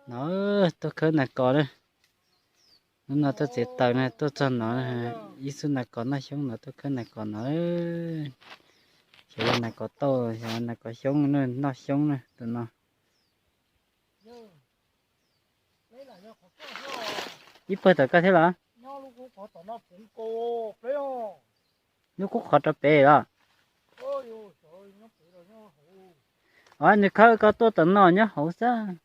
No, tuaj khawb nas kos na. Hnub no tuaj txiav taws na, tuaj txog no, ib xub nas kos noj xyoob no, tuaj khawb nas kos no. Xyov yog nas kos tauj, xyov nas kos xyoob na, noj xyoob na tus no. Ib pawg tom koj thiab los? Lub qub qhov rau pem los? Os, nws khawb koj tuaj tom no nyob hauv xwb.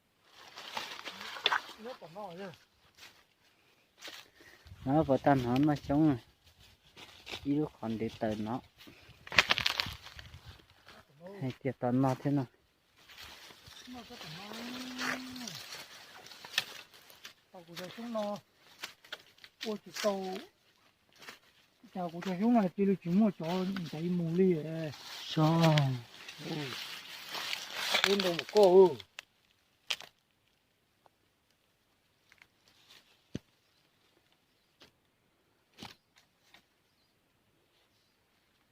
No puas tag, hnov noj xyoob, ib lub qhov ntwv taws no. Hais tias tom no thiab no. Tau kuv cov xyoob no ua tsis tau, cas kuv cov xyoob no cia li tsis muaj cov ntaiv mus li. Peb ntoo mus koj.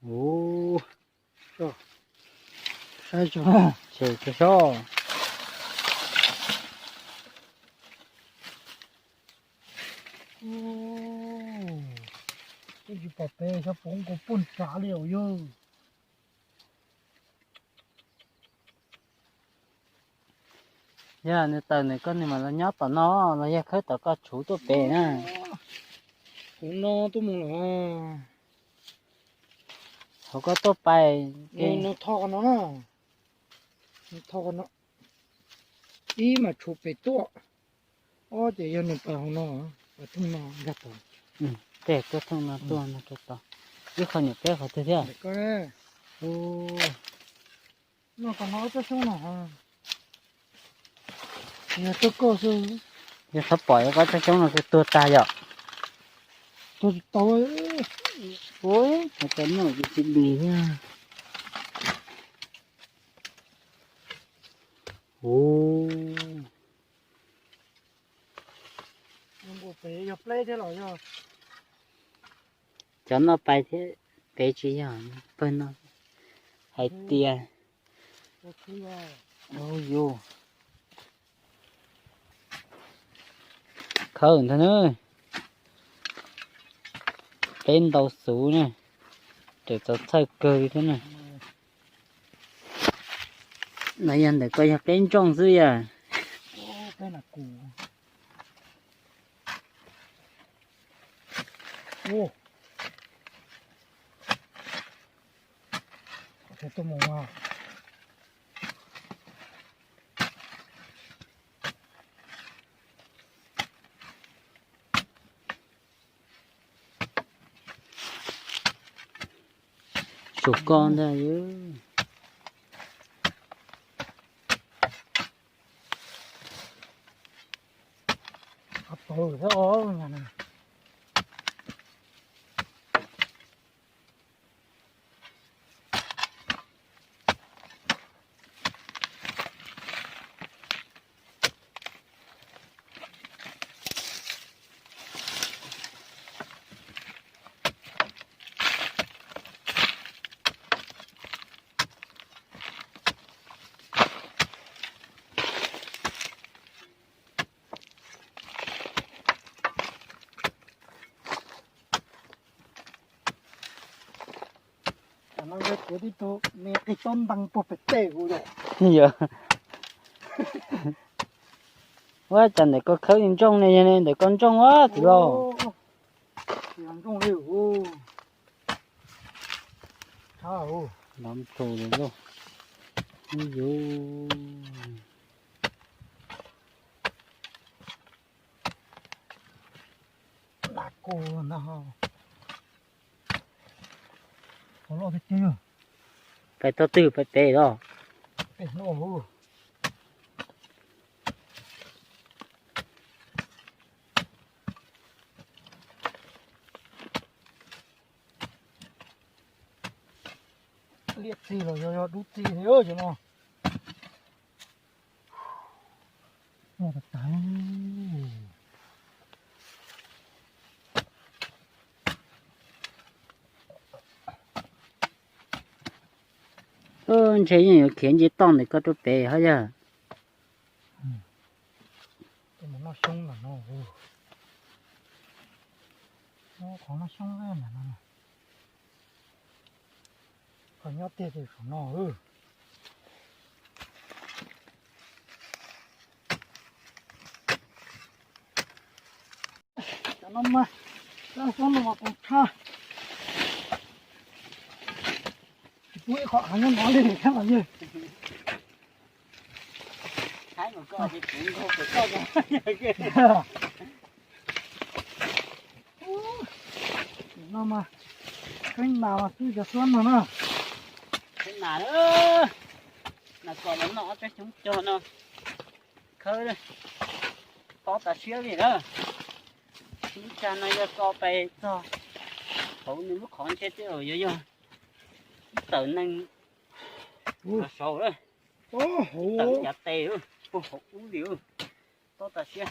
Ub, saib tso, saib tso. Ub, twb tsis pom pem, xyov pom nkaus puag nrad li os yog. Yog nws taws nws koj nws mam los nyob tom no, los yog khawb tom koj tshuv tuaj pem na. Hauv no tuaj mus los. Hauv koj tuaj pais, nws tho qhov no na. Nws tho qhov no. Ib mas tshuv pem tuaj. Ob ces yog nws pais hauv no, pais thooj no nkag tod. Tej tuaj thooj no tuaj no rau tod. Ib qho nyuam peb qhov twg thiab? Noj qhov no ob tsob xyoob no. Yog tsob koj xwb. Yog txhob pom, yog koj tsob xyoob no twb tuag tag yom. Tuag tsis tau. Ua, tau noj tsis dim thiab. Ub. Cov noj pais thiab, pem tsis yog pawg no hais tias, yus khawb ntag na, peb ntau xuv na, raws txaus txhawj kawg li thiab na. No yog ntawm koj yog peb ntsooj xwb yog. Tsum koj ntag. Kuv tib tug me qig tob ntees puag pem tej kuv yom. Yog. Ua cas ntawm koj khawb ntsooj ne, yog ntawm koj ntsooj ua txiv lauj. Lov tus lauj. Yuv. Pais tog twg, pais pem los? Liaj txig los yog dub txig thiab no. Ntshe yeej yuav khiav nce toj ntawm koj rau pem hov yog. Mus noj xyoob ntawm no, noj qhov noj xyoob ntawm no. Koj nyob tiag tiag saum no. Cov no mas, cov xyoob no mas kuv tshaj. Tsis pub ib qho av nyob no li thiab los yog. No mas, kheeb nas mas xwb cov xyoob no na. Kheeb nas, nas kom los noj ob tsob xyoob cog no. Khawb, tob tas siab li na. Lub tsag no yog tso pes txog hauv nws lub qhov ntsej tej zaum yuav yog ib tawm neeg los saud, tawm yav tes, puag hauv ub li. Tob tas siab.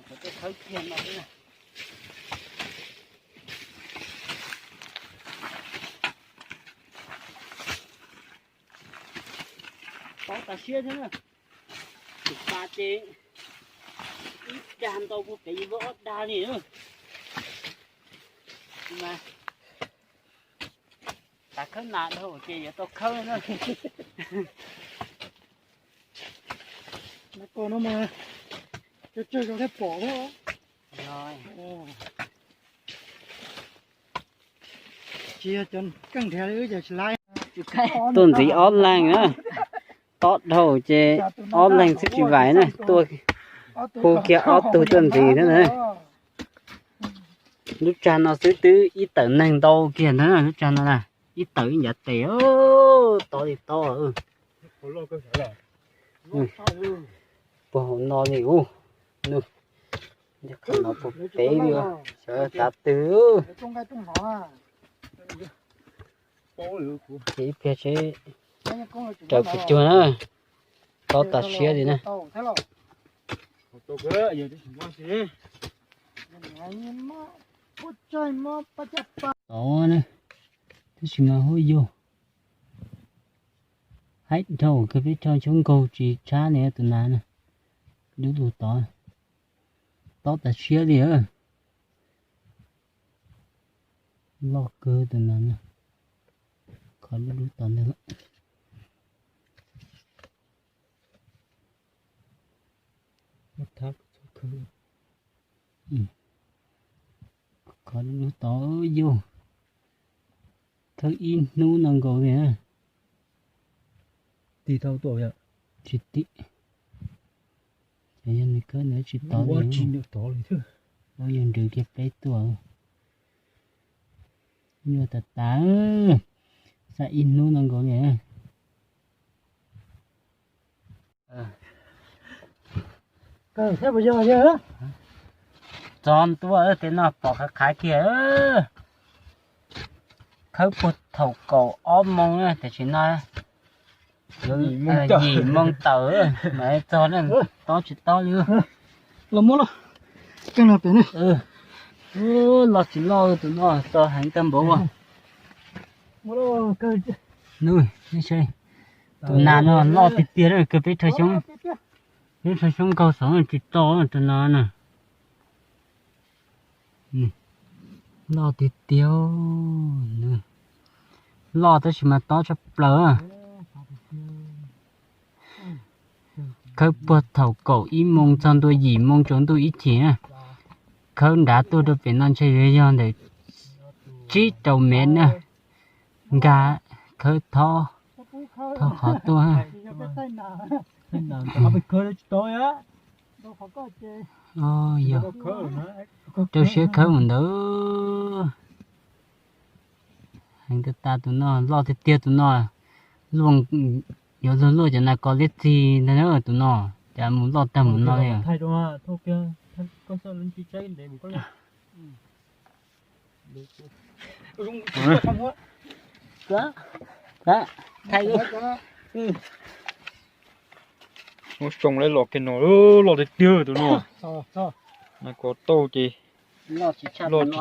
Qhov tej khawb kiag no xwb na. Tob tas siab thiab na. Tus pa ces ib dag ntau puag pem yus lub ob dag li. Mas tas khawb nas dhau ces yuav tau khawb na. Ko no mas cov tsawg zoo thiab pom thiab. Tsis yog cov keej nrhiav li wb ces tsis laib. Tuaj ntxiv ob leeg na. Tob dhau ces ob leeg xwb tsis vais na, tuaj hu kiag ob tug tuaj ntxiv thiab na. Lub tsag no xwb twb ib tawm neeg ntau kiag ntag na, lub tsag no na, ib tawm ib ncav tes, tob li tob. Puag hauv no li ub, qhov no puag pem li, xyov kav twg. Ces ib pliag seb raws kuv cuag na, tob tas siab li na. Tod na, tab sis mas huab yug haib dhau kawg peb rho xyoob nkaug tsis tshab li tus nas na, dub lug tod, tob tas siab li. Loj kawg tus nas na, qhov dub dub tod ntag. Qhov dub dub tod yog khawb ib hnub no nkaus li. Tig tau tuaj yom? Tsis tig. Ces yog nws khawb nws tsis tau li. Ua yog nrws kiag peb tuaj. Nyuaj tas tas, xav ib hnub no nkaus li. Txog ntua tej no pom qhav qhav kiag. Khawb puag thaum kaum ob moos na, tam sim no yim moos tawm mas txog na, tob tsis tob li. Los muab los, keej no pem ne. Los tsis loj tus no, txog heev tag npaum. Tus nas no loj tiag tiag, kawg peb rho xyoob, peb rho xyoob nkaug xov tsis tau tus no na. Loj tiag tiag, loj tab sis mas tob tshaj plaws. Khawb puag thaum kaum ib moos txog ntua yim moos tsaus ntuj ib chim na. Khawb nrad tuaj rau pem no ntshe yuav yog ntawm tsib rau mev na. Nkag khawb thob, thob qhov tuaj. Yog rau siab khawb mus ntawd. Heev tas tas tus no, loj tiag tiag tus no. Luaj, yuav luag luaj cov nas kos liab txig ntag na tus no, cas mus loj tag mus no li. Muab soo lawm los kiag no, loj tiag tiag tus no. Nas kos tauj ces loj tsis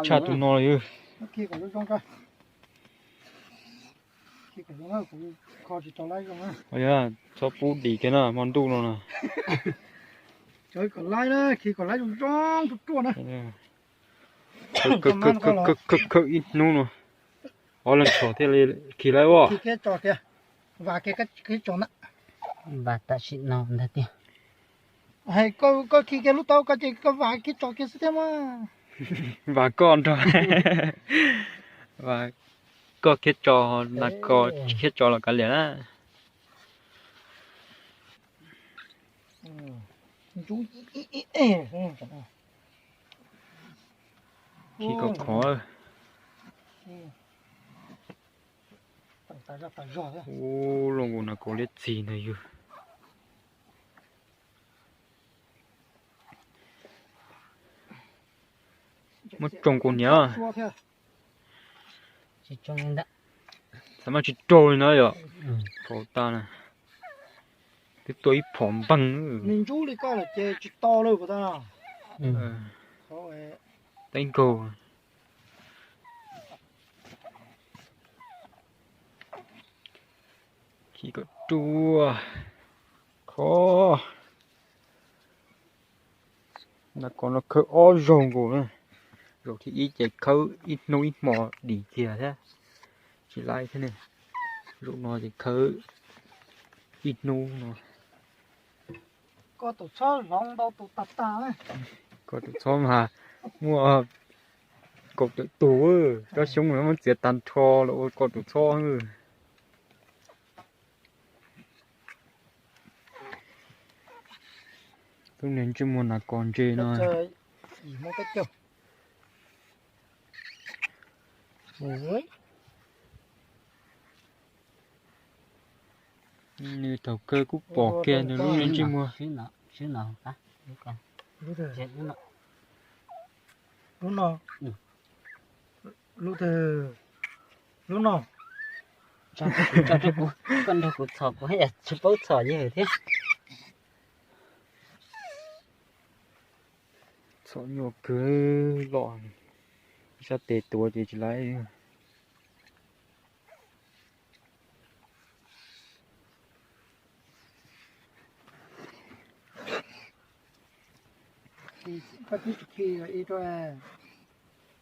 tshaj tus no li. Txhob pub dim kiag na, hmo ntuj no na. Cov kom laib na, khi kom laib zoo zoo ruaj ruaj na. Khawb ib hnub no, ob leeg tshom thiaj li khi laib os. Vas kiag, kiag tso na. Vas tam sim no ntag tiag. Hais koj, koj khi kiag lub taub ko ces koj vas kiag tso kiag xwb thiab mas. Vas koj nrog. Vas koj khiav tso, nas kos khiav tso los kav liam na. Khi kom khov. Ub, loj nkaus nas kos liab txig ntag yog. Muab tsoo kuv niam. Xav mas tsis raug li no yom. Phom tas na. Twb tua ib phom npeeg. Nws ntub li koj lawm ces tsis to lawm puas tas. Teeb nkaug. Khi kom ruaj. Khov. Nas kos no khawb ob zaug nkaus na. Zaum thib ib ces khawb ib hnub ib hmo dim kiag thiab, tsis laib thiab ne. Zaum no ces khawb ib hnub no. Koj tus txhob hloov ntau tus tag tag. Koj tus txhob mas muaj kaum tawm tus, cov xyoob muab txiav tag nrho los ua koj tus txhob. Tub niag ntsej muag nas kos ntse no. Nws thaum kawg kuj pom kiag nws lub niag ntsej muag. Lub no, lub no, lub no. Koj nrog kuv txhom kuv haj yam tsis paub txhom yawg thiab. Txhom nyuaj kawg, loj, sab tes tuav ces tsis laib.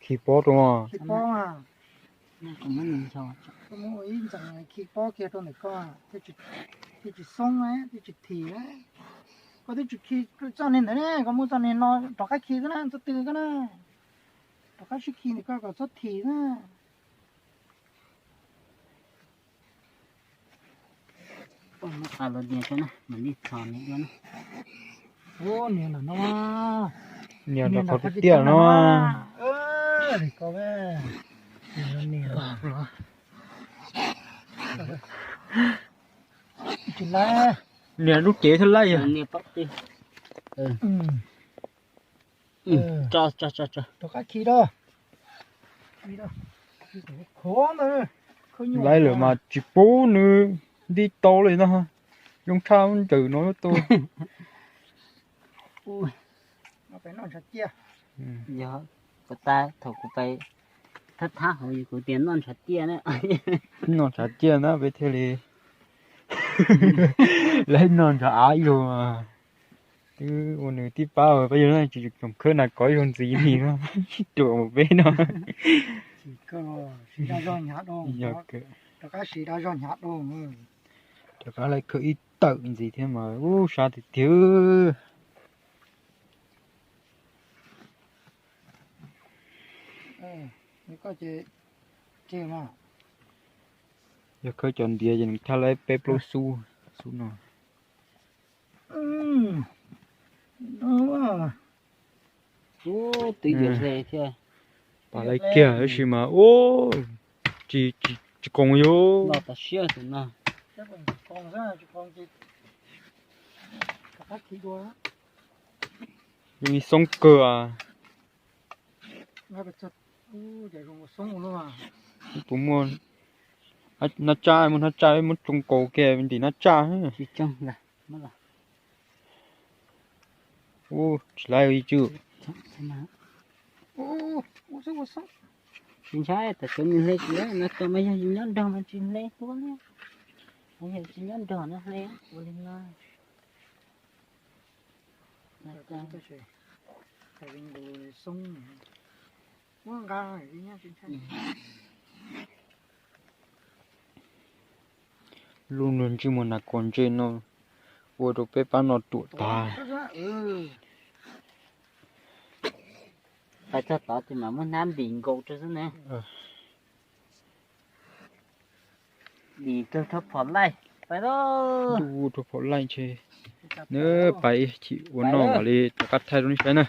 Khi pob rau, khi pob, koj muab ib ntxees khi pob kiag rau ntawm koj, thiaj tsis xoob, thiaj tsis thim. Koj twb tsis khi txoj niag ntawd ne, koj muab txoj niag no rov qab khi xwb na, txoj twg koj na, rov qab sib khi ntawm koj kom txhob thim na. Muab qas los dias tso na, mam li txhom nws dua na. Nias nram no, nias nram qhov tiaj no. Nias lub cev thiaj laib yog. Rov qab khi da. Laib lawm mas tsis pub nws nti tau li no. Zoo tshaj ncaws no tu. Yog, kuv tas thaum kuv pais thab thab hauv kuv tias noj ntshav tiaj na. Noj ntshav tiaj na peb thiaj li laib noj ntshav av yug. Twb ua nws tib pab pab yug tsis tsoom khawb nas kos yug ntxiv li no, sib ruam mus peb no. Rov qab siv da zog hnyav dua, rov qab laib khawb ib tawm ntxiv thiab mas ub sab tiag tiag. Yog khawb cov ntiav ces nws thab laib peb plaub xub, xub no. Twb yuav hle thiab. Pas laib kiag tab sis mas ub, tsis, tsis koom yus. Los tas siab tus no. Zoo li xoob kawg. Puas muaj hnab tsaj, muaj hnab tsaj muab tsoo kaus kiag ntim hnab tsaj. Ub, tsis laib ib tsw. Tsis ntshai, tam sim nws hle tsis laib no, mas yog tsis nyob nrog mas tsis hle tuaj li. Yog tsis nyob nrog no hle ua li no. Lub ntsej muag nas kos ntse no ua rau peb pab no ruam tag. Pais txog tod ces mam muab hnab ntim nkaus rau xwb na. Ntim rau rhov phom laij, pais lauj. Rhov phom laij ntshe. Nab pais chim ua noj mam li rov qab thaij rau nej saib na.